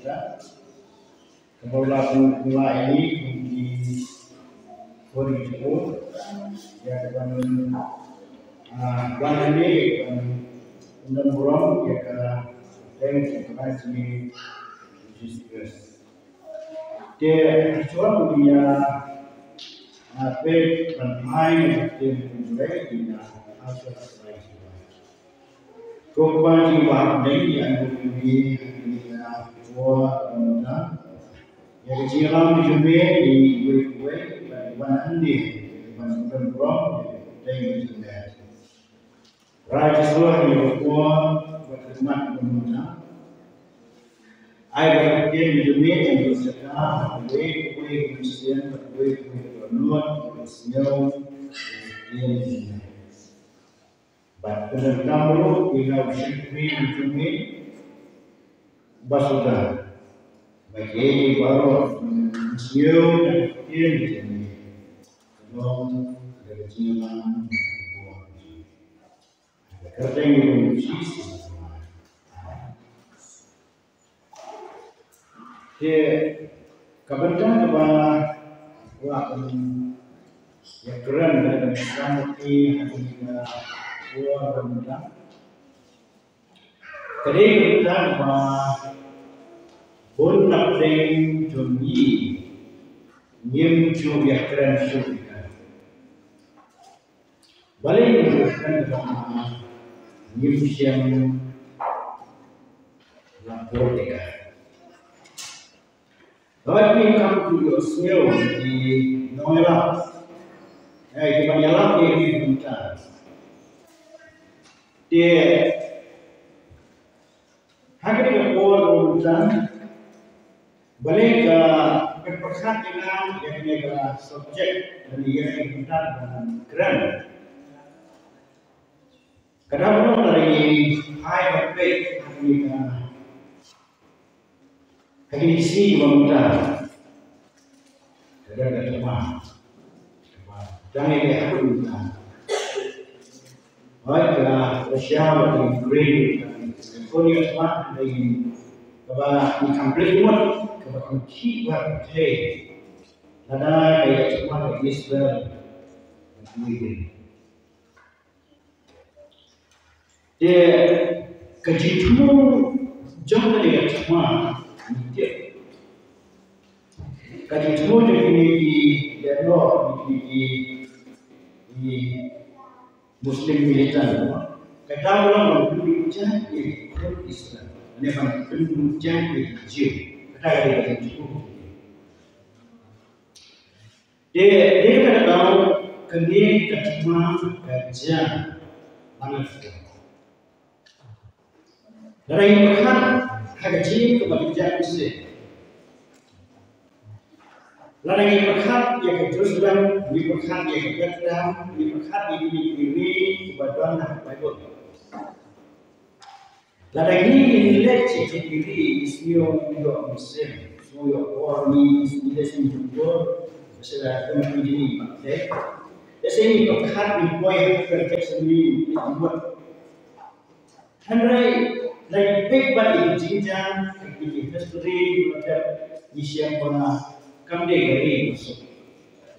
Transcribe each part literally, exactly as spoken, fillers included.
Ka ba la pynkylla ïa ngi kum ki khun ki jong u, ïa ka ban, ah, wan hangne, ïa ka ban pyndonkam burom ïa ka kyrteng jong u Trai jong ngi Jisu Khrist. Te ha shuwa ban ïa, ah, peit ban phai ïa ka ktien jong u Blei, ïa ka Ko Kpa jong ngi ba ha bneng, ïa ngi, ïa ngi, ïa ka bor, ïa ka jingïalam jong me, ïa ngi kiwei kiwei, ban wan hangne, ban pyndonkam burom ïa ka kyrteng jong me. Trai Jisu, ha kane ka por, bad ka khmat kaba mynta, ai ba ka ktien jong me kan ïoh jaka ha kawei kawei ka mynsiem, ha kawei kawei ka dohnud, ka sngew ïa ka ktien jong me. Bad pyndonkam ruh ïa u shakri jong me ba suda, ba ïa baroh ki sngew ïa ka ktien jong me, ka long da ka jingïalam, da ka kyrteng jong u Jisu. Te ka bynta kaba nga kwah ban ïakren bad ban ïathuh ïa kane ka por kaba mynta, ka dei ka bynta kaba bun na pdeng jong ngi ngim ju ïakren shuh ïa ka. Balei ngim ju ïakren ïa ka? Ngim shym la pyrkhat ïa ka. Hooid, ngim ju ïohsngew ïa ki nongïalap, eh, kiban ïalap ïa kane ka bynta. Te ha kane ka por kaba mynta, balei ka pyrkhat ïa nga ïa kane ka subject lane ïa kane ka bynta ban kren? Ka dei ba lada ngi phai ban peit ha kane ka, ha kine ki sngi kiba mynta, ka don ka thma kaba dang ïaleh haduh mynta. Hooid, ka Russia bad ka Ukraine, ka Ukraine, ka thma ka dei kaba ngi kham pyrkhat, kaba kham khih bha pyrthei. Lada ka ïa thma ka Israel bad ka Ukraine. Te ka jingthmu jong kane ka thma, ngi tip, ka jingthmu jong kine ki ïaroh, kine ki, ki Muslim militant, ka dei ban pynjah ïa ki Israel, ne ban pynjah ïa ki Jiw. Ka dei ka jingthmu. Te, te ka daw kane ka thma ka jia. Lada ngi pyrkhat ha ka jingim kaba ngi jia mynta, lada ngi pyrkhat ïa ka Jerusalem, ngi pyrkhat ïa ka Bethlehem, ngi pyrkhat ïa kine ki ri kiba don ha ka Baibl. Lada ngi, ngi leh shisha ki ri, ngi sngew ngi ïoh mynsiem, sngew ïoh bor, ngi, ngi leh shisha ki ri, shisha ki ri, ngi leh shisha ki ri. Lehse ngi pyrkhat ngi poi ha ka Gethsemane, ngi ïoh. Hynrei lada ngi peit bad ïa ka jingjia, ïa ka history, ngi shem ba kam dei ka ri ba suk.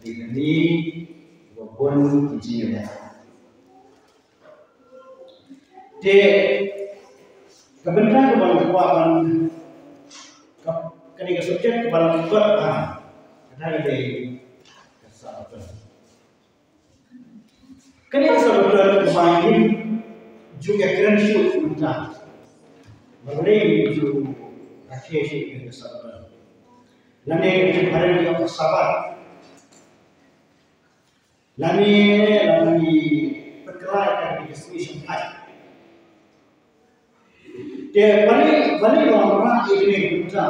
Dei ka ri ba bun ki jingïaleh. Te ka bynta kaba nga kwah ban, ka, kane ka subject kaba nga kwah ban, ka dei ka Sabbaton. Kane ka Sabbaton kaba ngim ju ïakren shuh mynta. Balei ngim ju rakhe shuh ïa ka Sabbaton? Lane ka jingphareng ïa ka Sabbath. Lane, lane ngi pynkylla ïa ka dei ka sngi Sngewbha. Te balei, balei ba nga rah ïa kane ka bynta?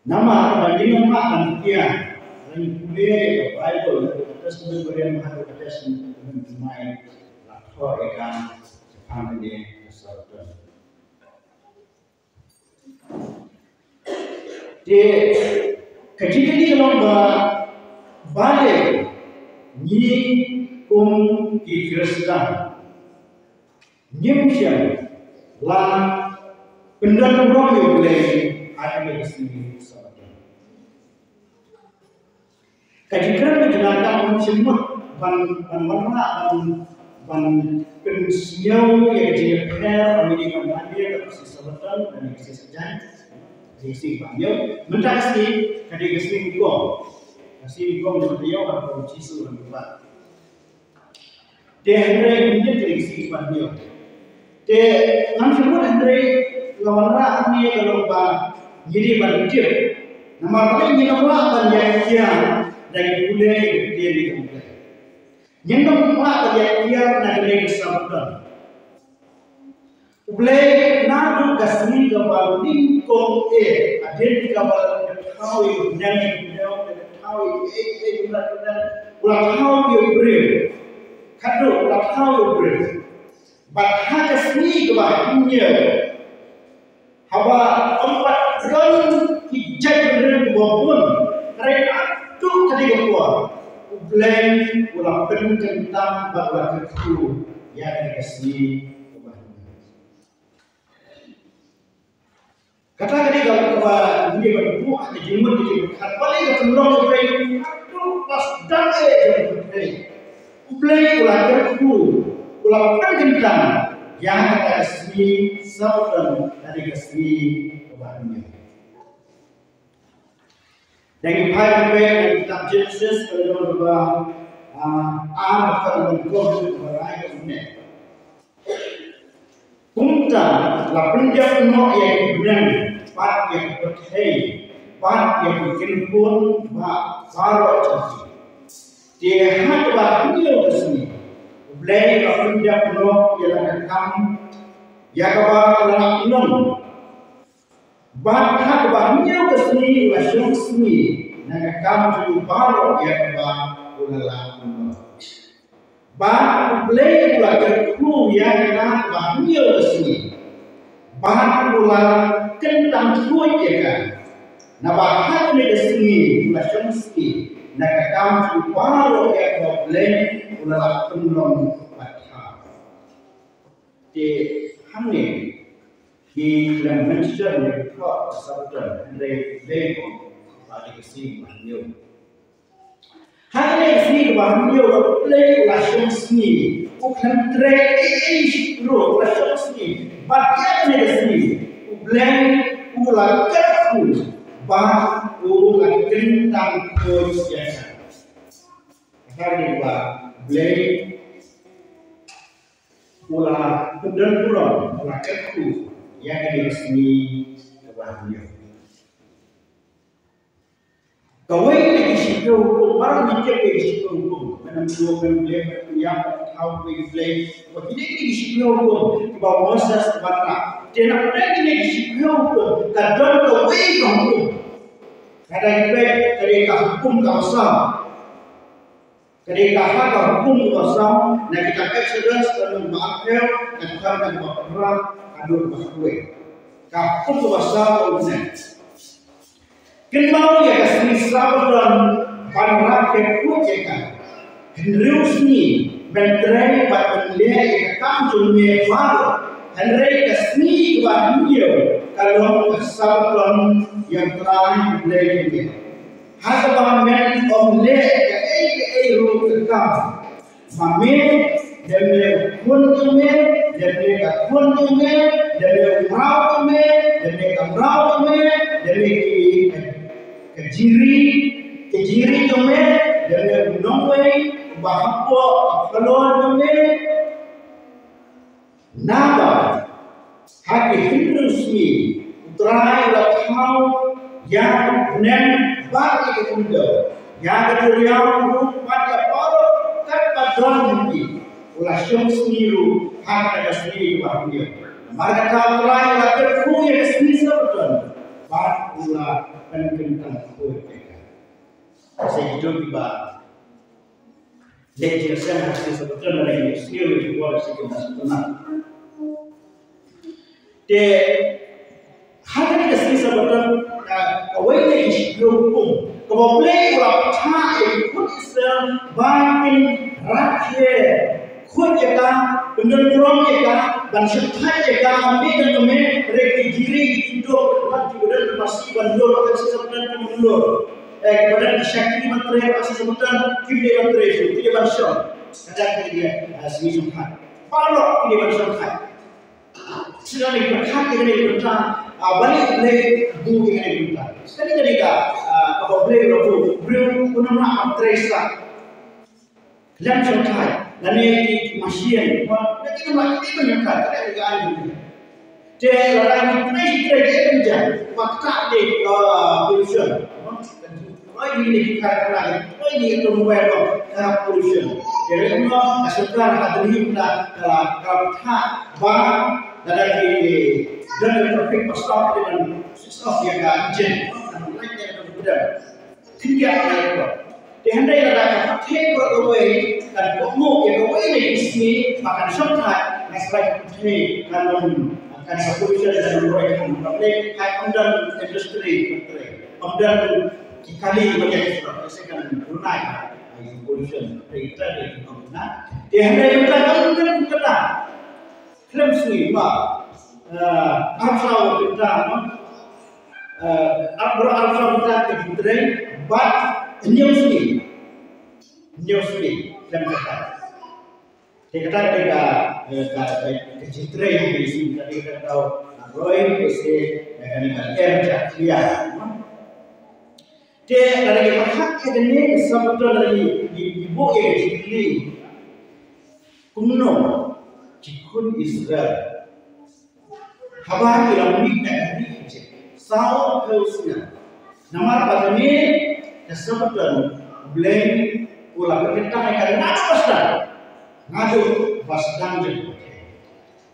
Namar ba ngin ym lah ban pdiang, lada ngi pule ïa ka Baibl, ka Testament Barim haduh ka Testament Thymmai, la thoh ïa ka shaphang kane ka Sabbaton. Te ka jingkylli ka long ba, balei ngi kum ki Khristan ngim shym la pyndon burom ïa U Blei ha kane ka sngi Sabbaton. Ka jingkren ka jong nga kam shym mut ban, ban wanrah, ban, ban pynsngew ïa ka jingïapher ba ngi dei ban lait ïa ka sngi Sabbaton, ban ïa ka sngi Saitjaiñ, ka sngi ba hynñiew. Mynta ka sngi ka dei ka sngi nyngkong. Ka sngi nyngkong jong ka taïew ha ka por U Jisu u la mihpat. Te hynrei mynta ka dei ka sngi ba hynñiew. Te ngam sngewthuh hynrei nga wanrah hangne ka long ba ngi dei ban tip. Namar balei ngim lah ban ïaid kiar da ki pule ïa ka ktien jong U Blei. Ngim lah ban ïaid kiar na kane ka Sabbaton. U Blei naduh ka sngi kaba nyngkong eh, hadien kaba la thaw ïa u bneng, la thaw ïa u, eh, eh, u la thaw ïa u briew. Khatduh u la thaw ïa u briew. Bad ha ka sngi kaba hynñiew, haba ym pat don ki jaitbynriew kiba bun, hynrei haduh katei ka por, U Blei u la pynkyntang bad u la kyrkhu ïa kane ka sngi kaba hynñiew. Kata ka dei kaba ngi dei ban buh ha ka jingmut ka jingpyrkhat. Balei ka pynlong U Blei haduh ba sdang eh jong U Blei? U Blei u la kyrkhu, u la pynkyntang ïa kata ka sngi Sabbaton, kata ka sngi kaba hynñiew. Dang ïa phai ban peit na kitab Genesis ka lynnong kaba, ah, ar, ka lynnong kaba khyndai, ka lynnong kaba lai. Kumta la pyndep noh ïa ki bneng bad ïa ki pyrthei bad ïa ki kynhun ba baroh jong ki. Te ha kaba hynñiew ka sngi U Blei u la pyndep noh ïa la ka kam ïa kaba u la leh noh. Bad ha kaba hynñiew ka sngi u la shong sngi na ka kam jong u baroh ïa kaba u la leh noh. Bad U Blei u la kyrkhu ïa kata kaba hynñiew ka sngi. Bad u la kyntang khuid ïa ka. Naba ha kane ka sngi u la shong sngi na ka kam jong u baroh ïa kaba U Blei u la leh pynlong bad thaw. Te hangne ki la mention ïa ka Sabbaton, hynrei U Blei u ong ba dei ka sngi ba hynñiew. Hangne ka sngi kaba hynñiew U Blei u la shong sngi, u khlem trei ei ei ruh, u la shong sngi. Bad ïa kane ka sngi U Blei u la kyrkhu bad u la kyntang khuid ïa ka. Kata ka dei ba U Blei u la pyndon burom, u la kyrkhu ïa kane ka sngi kaba hynñiew. Kawei na ki shiphew hukum, baroh ngi tip ïa ki shiphew hukum. Mynta u Blei u ïap, u thaw, u Blei, ba kine ki dei ki shiphew hukum kiba u Moses u wanrah. Te na pdeng kine ki shiphew hukum ka don kawei ka hukum. Ka dei, ka dei ka hukum kaba saw. Ka dei ka ha ka hukum kaba saw na kitab Exodus ka lynnong ba arphew, ka dkhot kaba phra haduh kaba khatwei. Ka hukum kaba saw ka long kumne: Kynmaw ïa ka sngi Sabbaton ban rakhe khuid ïa ka. Hynriew sngi men trei bad men leh ïa ka kam jong me baroh. Hynrei ka sngi kaba hynñiew ka long ka Sabbaton ïa U Trai U Blei jong me. Ha kaba men ym leh kaei kaei ruh ka kam. Ma me, lymne u khun jong me, lymne ka khun jong me, lymne u mraw jong me, lymne ka mraw jong me, lymne ki, ka jingri, ka jingri jong me, lymne u nongwei uba hapoh ka khlor jong me. Naba ha ki hynriew sngi U Trai u la thaw ïa u bneng bad ïa ka khyndew, ïa ka duriaw ruh bad ïa baroh katba don ha ki. U la shong sngi ruh ha kata ka sngi kaba hynñiew. Namar kata U Trai u la kyrkhu ïa ka sngi Sabbaton bad u la pynkyntang khuid ïa ka. Sa kito kiba leh jingïaseng ha ka sngi Sabbaton, lada ngi sngew ïa ka khubor, sa ki mut sngewtynnat. Te ha kane ka sngi Sabbaton, ka, kawei na ki shiphew hukum kaba U Blei u la pynthah ïa ki khun Israel ba kin rakhe khuid ïa ka, Pyndonkam ïa ka, ban shemphang ïa ka, ym dei tang ïa me, hynrei ki jingri ki jingduk, ban ki ba don masi ban lur, ban shisha ban lur. Eh, ki ba don ki shakri ban trei, ban shisha ban, kim dei ban trei shuh, ki dei ban shong. Kata ka dei, eh, sngi shemphang. Baroh ki dei ban shemphang. Shisha ne pyrkhat ïa kane ka bynta, ah, ba leh U Blei buh ïa kane ka bynta. Kane ka dei ka, ah, kaba U Blei u la buh, briew un ym lah ban trei sah. Lem shongthait, lane ki machine, mo, lane ki namar ki ban shongthait, ka dei ka aiñ. Te lada ngi trei, trei, trei, trei, trei, ba ka dei, uh, pollution. Mo, roi ngi ne ki kar kara, roi ngi automobile, mo, ka pollution. Te lada mo, ka sorkar ha Delhi mynta, ka, ka thah, ba, lada ki, don traffic, ba stop, ki ban switch off ïa ka engine, mo, ka light ïa ka, khyndiat ïa ka. Te hynrei lada ka pyrthei baroh kawei kan kohnguh ïa kawei na ki sngi ba kan shongthait, nga sngewthuh ka pyrthei kan ym, kan ka pollution kan ym roi, kan ym roi. Hynrei ym don industry, ym don ki kali ba ïa ki surok, se kan ym roi ka pollution. Hynrei ka dei ka pyrthei. Te hynrei mynta kan ym don kata. Khlem sngi ba, eh, arphew saw kynta, no? Eh, ar-, baroh arphew saw kynta ka jingtrei, bad hynñiew sngi. Hynñiew sngi, khlem kata. Te kata ka, eh, ka, ka, ka jingtrei ha kine ki sngi, kata ka dei ka daw, eh, roi, ka se, eh, kane ka er ja khlieh, no? Te lada ngi pyrkhat ïa kane, sa patut lada ngi, ngi, ngi buh ïa ka jingkylli. Kumno ki khun Israel haba ki la mih na ka ri Egypt, saw phew snem. Namar ba kane ka Sabbaton, U Blei u la pynkyntang ïa ka naduh ba sdang, naduh ba sdang jong ka pyrthei.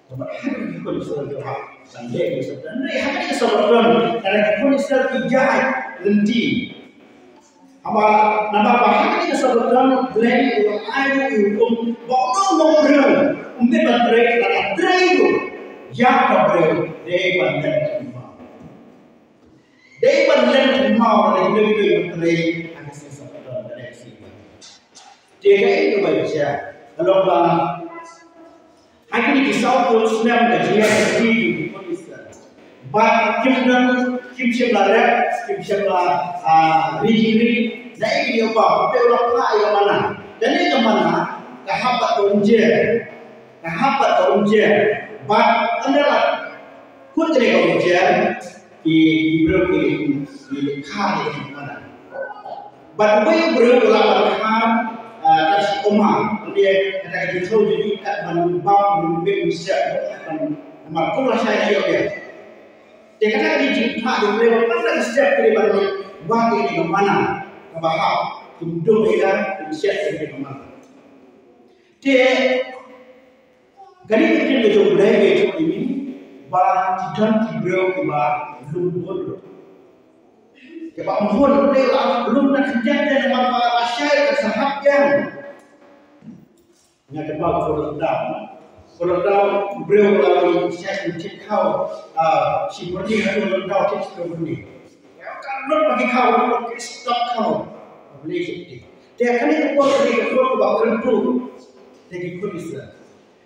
Namar ha kane ki khun Israel ki hap ban leh ïa ka Sabbaton. Hynrei ha kane ka Sabbaton, lada ki khun Israel ki jait lynti, haba, namar ba ha kane ka Sabbaton, Blei u la ai ruh ïa u hukum ba uno uno u briew um bit ban trei, lada trei ruh ïa ka briew dei ban leh thymmai. Dei ban leh thymmai lada ki dei ban trei ha ka sngi Sabbaton, lada ka sngi. Te kaei kaba jia, ka long ba ha kine ki saw phew snem ka jingïaid lynti jong ki khun Israel. Bad kim don, kim shym la rep, kim shym la, ah, ri jingri, na ei kine ba, te u la phah ïa ka manna. Kane ka manna, ka hap bad ka umjer. Ka hap bad ka umjer. Bad ynda la kut kane ka umjer, ki, ki briew ki, ki, ki kha ïa ka manna. Bad uwei u briew u lah ban kha, ah, ka shi omer, lane kata ka jingthew jong ngi kat ban bam, ban bam step, ban, namar kum lashai ïa ka. Te kata ka dei jingkha jong U Blei ba man la ka step ka dei ban wad ïa ka manna kaba hap, kim dum ïa ka, kim shet ïa ka manna. Te ka dei ka ktien ka jong U Blei ka jong ngi ba ki don ki briew kiba lum bun ruh. Kiba ym bun ruh, te la lum na khyndiat te namar ba lashai ka sa hap ïa. Nga kynmaw ka por lockdown. Por lockdown, u briew u la lum shai u thied khaw, ah, shi byrni, haduh lockdown thied shi byrni. Ka lut ba ki khaw, ki stop khaw. Blei shisha. Te kane ka por, kane ka por kaba kyntu. Te ki khun Israel.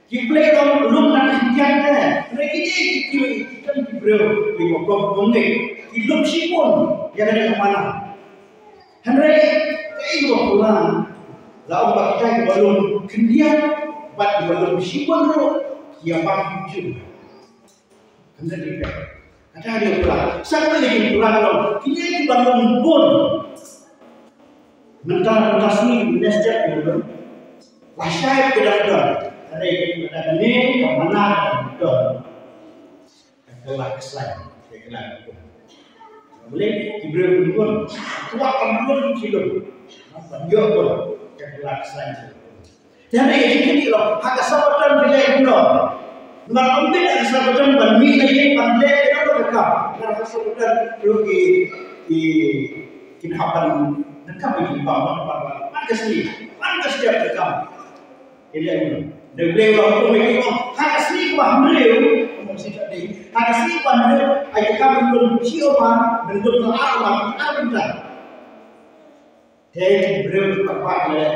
Ki Blei long lum na khyndiat te. Hynrei kine ki, ki, ki, ki briew, ki ba kong kong ne, ki lum shibun ïa kane ka manna. Hynrei kaei kaba pura, la ong ba kita kiba lum khyndiat bad kiba lum shibun ruh ki ïa bam ki jur. Hynrei kita, kata dei pura. Sa kane dei pura ka long. Kine kiba lum bun. Mynta, mynta sngi, mynta step ki lum. Lashai ki dang don. Hynrei kata kane ka manna ka dang don. Ka kylla ka slaiñ, ka kylla ka kum. Balei ki briew ki bun, ki kwah ban lum ki lum. Ban ïoh bun, ka kylla ka slaiñ. Te hynrei ka jingkylli long, ha ka Sabbaton phi leh kumno? Namar ym dei ha ka Sabbaton ban mih na ïing ban leh kumno ka kam. Namar ha ka Sabbaton ruh ki, ki, kin hap ban, ban kam ki bam, ban, ban, ban, ban ka sngi, ban ka step ka kam. Ïa, ïa, ïa. Dei Blei u la hukum ïa ki, ha ka sngi kaba hynriew, ha ka sngi kaba hynriew, ai ka kam ban lum shi omer, ban lum ar omer, ar omer. Te ki briew ki pat ba ki leh.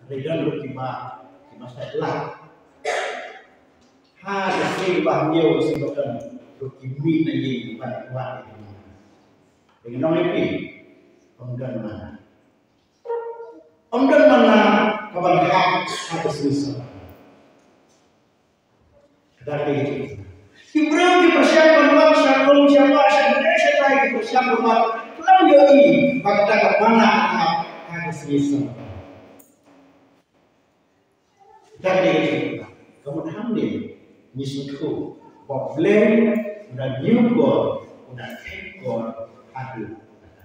Hynrei don ruh kiba, Masa lah. Ha ka sngi ba hynñiew ka sngi Sabaton ruh ki mih na ïing ban wad ïa ki nongmana. Ïa ki nongmana ym don mana. Ym don mana ka ban hap ha ka sngi Sabaton. Kata ka dei. Ki briew ki pyrshang ban wad sha lum sha ba sha dei sha dei ki pyrshang ban wad. Khlem ïohi ba kata ka mana ka hap ha ka sngi Sabaton. Kata ka dei ka jingkyrpad. Ka mut hangne ngi sngewthuh ba U Blei u da ñiewkor, u da kheiñkor haduh katta.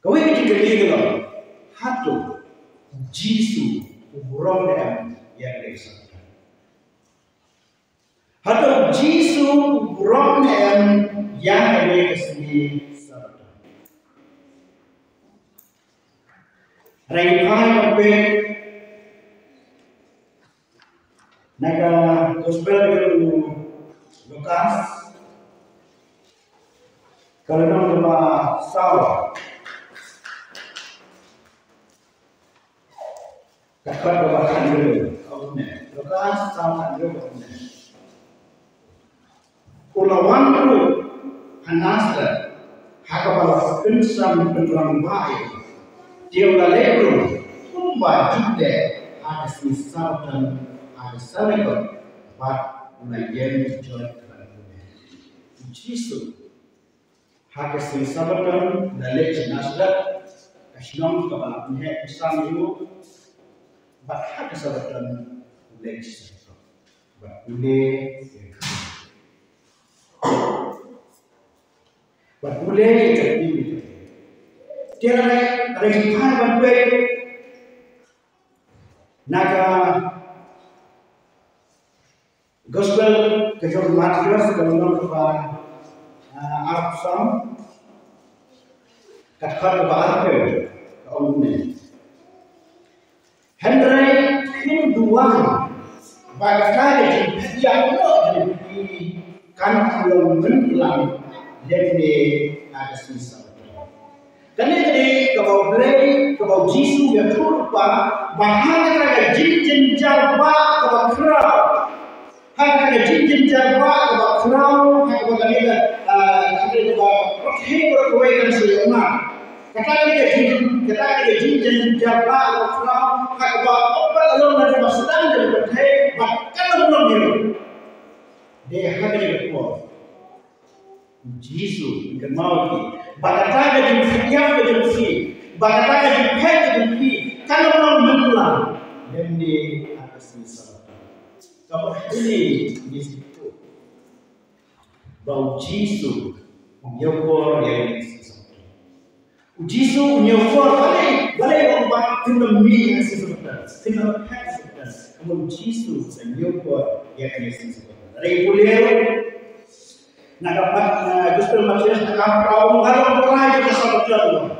Kawei ka jingkylli ka long, hato U Jisu u burom ne em ïa kane ka Sabaton? Hato U Jisu u burom ne em ïa kane ka sngi Sabaton? Hynrei ngi phai ban peit na ka Gospel u Lukas, ka lynnong kaba saw, ka dkhot kaba khathynriew, ka ong kumne. Lukas saw khathynriew ka ong kumne. U la wan ruh ha Nasareth, ha kaba la pynsan pynrangbah ïa u. Te u la leit rung kumba ju leh ha ka sngi Sabaton ha ka synagog, bad u la ïeng joit bad u leh. U Jisu ha ka sngi Sabaton u la leit sha Nasareth, ka shnong kaba la pynheh pynsan ïa u, bad ha ka Sabaton u leit sha synagogue. Bad u leh ïa ka, bad u leh ïa ka, te lada, lada ngi phai ban peit na ka Gospel ka jong u Mathaios, ka lynnong kaba, ah, arphew san, ka dkhot kaba arphew, ka ong kumne. Hynrei phin duwai ba kata ka jingphet ïap noh jong phi kan ym long mynshuwa lymne ha ka sngi Sabaton. Kane ka dei kaba U Blei, kaba U Jisu u ïathuh lypa ba ha kata ka jingjynjar ba kaba khraw, ha kata ka jingjynjar ba kaba khraw, ha kaba kane ka, ah, kata kaba pyrthei baroh kawei kan sa ïohmad. Kata kane ka jing, kata kane ka jingjynjar ba kaba khraw, ha kaba ym pat la long lada ba sdang da ka pyrthei bad kan ym long ïa u. Dei ha kane ka por U Jisu u kynmaw ïa ki ba kata ka jingphet ïap ka jong ki, ba kata ka jingphet ka jong ki kan ym long mynshuwa lymne ha ka sngi Sabaton. Kaba hangne ngi sngewthuh ba U Jisu u ñiewkor ïa ka sngi Sabaton. U Jisu u ñiewkor, balei, balei u ong ba phin ym mih ha ka sngi Sabaton, phin ym phet ha ka sngi Sabaton? Ka mut U Jisu u ñiewkor ïa ka sngi Sabaton. Hynrei pule ruh na ka Mat-, na Gospel Mathaios na ka arphew, u ong, nga long u Trai jong ka Sabaton.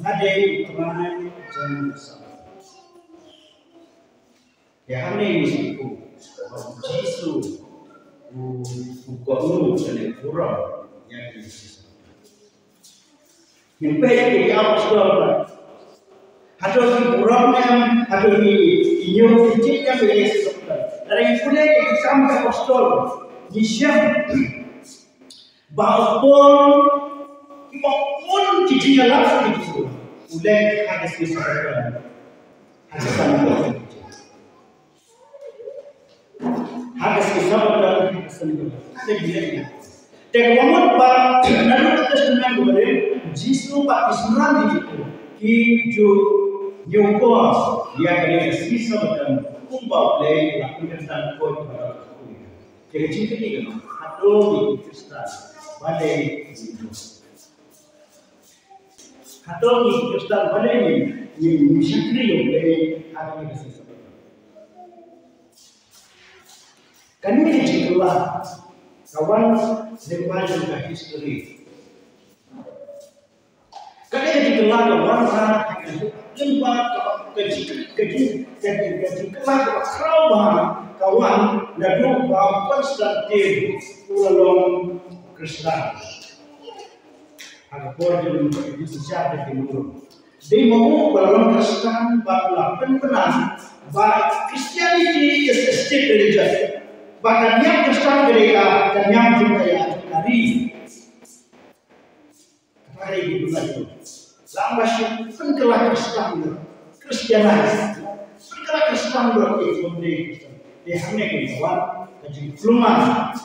Nga dei u Trai jong ka Sabaton. Te hangne ngi sngewthuh ba U Jisu u, u kohnguh lane u burom ïa ka sngi Sabaton. Ngin peit ïa ki apostol ba hato ki burom ne em, hato ki, ki ñiew ki jied ne em ïa ka sngi Sabaton. Lada ngi pule ïa ki Kam ki Apostol, ngi shem ba u Paul, kiba bun ki jingïalap ki jong u, u leit ha ka sngi Sabaton ha ka synagog. Ha ka sngi Sabaton ha ka synagog. Ha ka jingïalap. Te kaba mut ba naduh ka Testament Barim, Jisu bad ki synran ki jong u ki ju ñiewkor ïa kane ka sngi Sabaton kumba U Blei u la pynkyntang, ko ba la pynkyntang. Te ka jingkylli ka long, hato ngi ki Khristan balei ngim, hato ngi ki Khristan balei ngim, ngim, ngim shakri ïa U Blei ha kane ka sngi Sabaton? Kane ka jingkylla ka wan lyngba jong ka history. Kane ka jingkylla ka wan ha ka, lyngba ka, ka jing, ka jing, ka jing, ka jingkylla ka khraw bha ka wan naduh ba u Constantine u la long Khristan. Ha ka por jong u Caesar ka jingmut. Dei ma u ba la long Khristan bad la pynbna ba Christianity is a state religion. Ba ka niam Khristan ka dei ka, ka niam jong ka ïa ka ri. Kata ka dei ka bynta jong u. La ba shu pynkylla Khristan, Christianize. Pynkylla Khristan, ïa ka ri Khristan. Te hangne ki wan ka jingpynlong,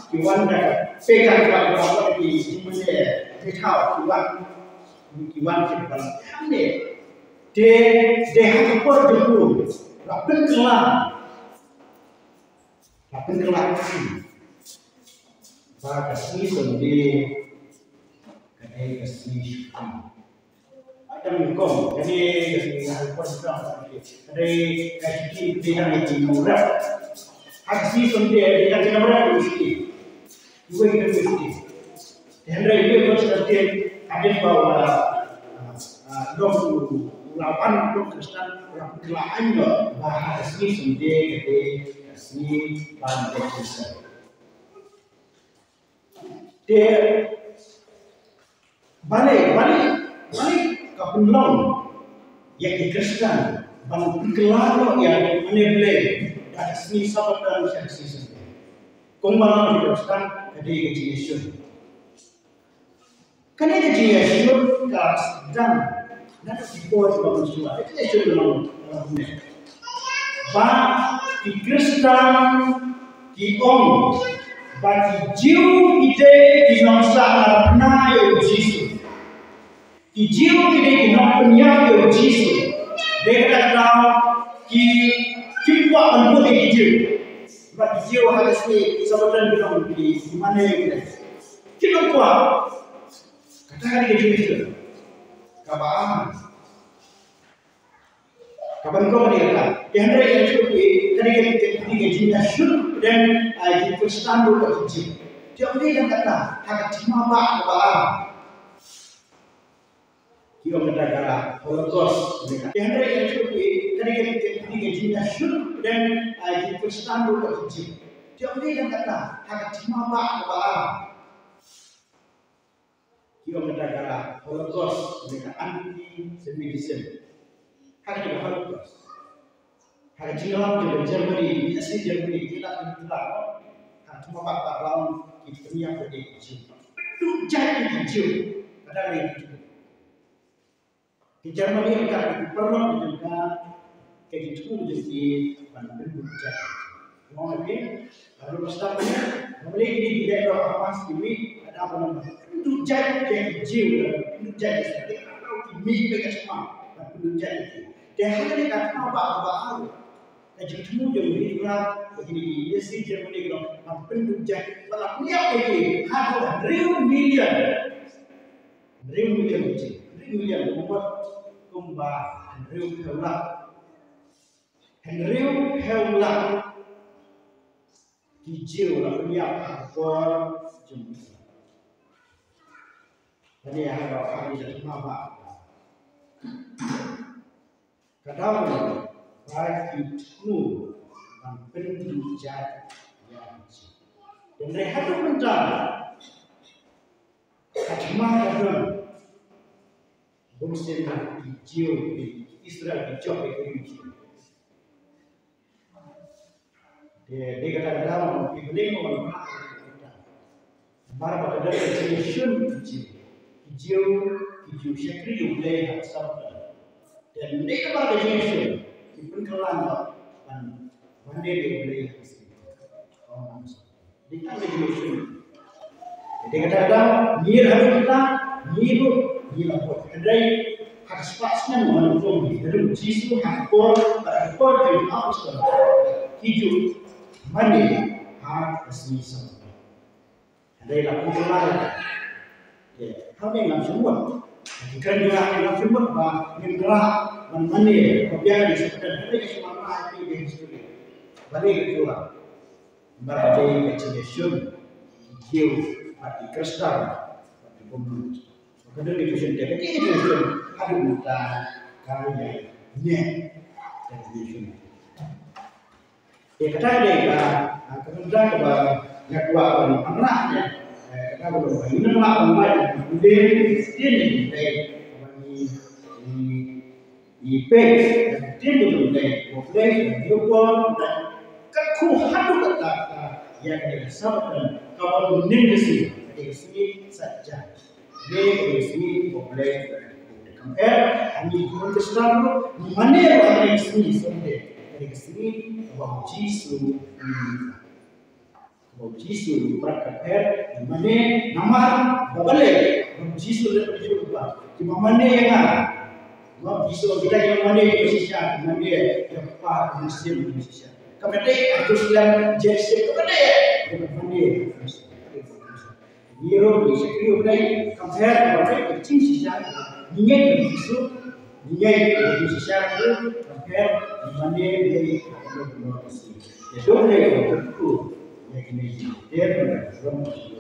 ki wan da ka pagan, ka wan ki jingmane, ki thaw, ki wan. Ki wan ki wan hangne. Te, te ha ka por jong u la pynkylla. La pynkylla ki. Ba ka sngi Sunday ka dei ka sngi shukri. Ba dang nyngkong ka dei ka sngi ha ka por jong u. Ka dei ka sngi, ka dei ka sngi nongrep. Ha ka sngi Sunday ka dei ka sngi nongrep, ka dei ka sngi. Iwei ka dei ka sngi. Hynrei ïa u Konstantin, hadien ba u la, ah, ah, long u, u la wan u long Khristan, u la pynkylla aiñ noh ba ha ka sngi Sunday ka dei ka sngi ban baptiser. Te balei, balei, balei ka pynlong ïa ki Khristan ban pynkylla noh ïa u mane Blei da ka sngi Sabbaton sha ka sngi Sunday? Kumba long ki Khristan ka dei ka jingïashun. Kane ka jingïashun ka sdang na ka por ba mynshuwa. Ka jingïashun ka long, ka long kumne. Ba ki Khristan ki ong ba ki Jiw ki dei ki nongsah narphna ïa u Jisu. Ki Jiw ki dei ki nongpynïap ïa u Jisu. Dei kata ka daw ki, kim kwah ban bud ïa ki Jiw. Ba ki Jiw ha ka sngi Sabbaton ki long ki, ki mane ïa ki. Kim kwah. Kata ka dei ka jingïashun kaba, kaba nyngkong ka dei kata. Te hynrei ka jingïashun, ka dei ka, ka dei ka jingïashun pdeng, ah, ki Khristan ruh bad ki Jiw. Te ym dei tang kata, ha ka thma bah kaba ar ki ong kata ka Holocaust. Te hynrei ka jingïashun, ka dei ka, ka dei ka jingïashun pdeng, ah, ki Khristan ruh bad ki Jiw. Te ym dei tang kata, ha ka thma bah kaba ar ki ong kata ka Holocaust, ne ka anti-Semitism. Ka dei ka Holocaust. Ha ka jingïalam jong ka Germany, Nazi Germany, ki la pynkylla, ha ka thma bah kaba ar ki pynïap ïa ki Jiw. Pynduh jait ïa ki Jiw. Ka dei ki Jiw. Ki Germany ka, ki paralok jong ka, ka jingthmu jong ki ban pynduh jait. Ong ïa ki, ka ruh start ne, ong ïa ki, ki dei ruh Hamas ki mih, ka dei ban pynduh jait ïa ki Jiw, pynduh jait ïa ki, ki mih bad ka thma, ban pynduh jait ïa ki. Te ha kane ka thma bah kaba ar, ka jingthmu jong u Hitler, ka jingthmu jong u Nazi Germany ka long ban pynduh jait, ban pynïap ïa ki haduh hynriew million. Hynriew million ki Jiw, hynriew million, kumba, kumba hynriewphew lak. Hynriewphew lak ki Jiw la pynïap ha ka por jong u Hitler. Kane ha ka, ha ka thma bah. Ka daw ba ki thmu ban pynduh jait ïa ki Jiw. Hynrei haduh mynta ka thma ka don, bun sien ki Jiw, ki Israel ki jop ïa ki Jiw. Te dei kata ka daw ba ki Blei mo ba namar ba ka dei ka jingïashun ki Jiw. Ki Jiw, ki Jiw shakri ïa U Blei ha ka Sabbaton. Te dei namar ka jingïashun ki pynkylla noh ban, ban leh ïa U Blei ha ka Sabbaton. Dei tang ka jingïashun. Te kata ka daw, ngi ruh, ngi ruh, ngi la bud. Hynrei ha ka spah snem ba nyngkong, hynrei Jisu ha ka por, ha ka por ki apostol ki ju mane ha ka sngi Sabbaton. Hynrei la pynkylla. Te ha me ngam sngewthuh. Ki kren jong nga ngam sngewthuh ba ngin kylla ban mane ba biang ïa ka Sabbaton. Hynrei ka sngewthuh ha ki history. Balei ka kylla? Namar ka dei ka jingïashun ki Jiw bad ki Khristan bad ki bym. Ka dei ka jingïashun, te ka dei ka jingïashun haduh mynta ka ïaineh. Ka dei ka jingïashun. Te kata ka dei ka, ah, ka bynta kaba nga kwah ban wanrah ïa, eh, kata ba ngin wanrah ban wanrah ïa ka dei ka jingïashun, te kaba ngi, ngi Ngi peit da ka ktien jong U Blei, U Blei u la pynlong da ka kyrkhu haduh katta katta ïa kane ka Sabbaton kaba mynnin ka sngi, kane ka sngi Saitjaiñ. Kane ka sngi U Blei u la pynlong. Compare, ha ngi ki khun Khristan ruh ngi mane ruh ha kane ka sngi Sunday, kane ka sngi kaba U Jisu u mih. Ba U Jisu u pat ka pher, mane namar ba balei, ba U Jisu u leh, ba U Jisu u pat, kiba mane ïa nga. Ba U Jisu u pat, kiba mane ïa u shisha, mane ïa u Kpa, u Mynsiem Bakhuid shisha. Kaba dei ha Jerusalem, Jerusalem, kaba dei, kaba mane ïa u Mynsiem. Ngi ruh ngi shakri U Blei, ka pher, ka pher ka jingshisha, ngi ngeit ïa U Jisu, ngi ngeit ïa U Jisu shisha, ka pher, mane ïa U Blei, ka pher, ka pher. Ïa U Blei, ka pher, ïa kine ki pher, ka pher.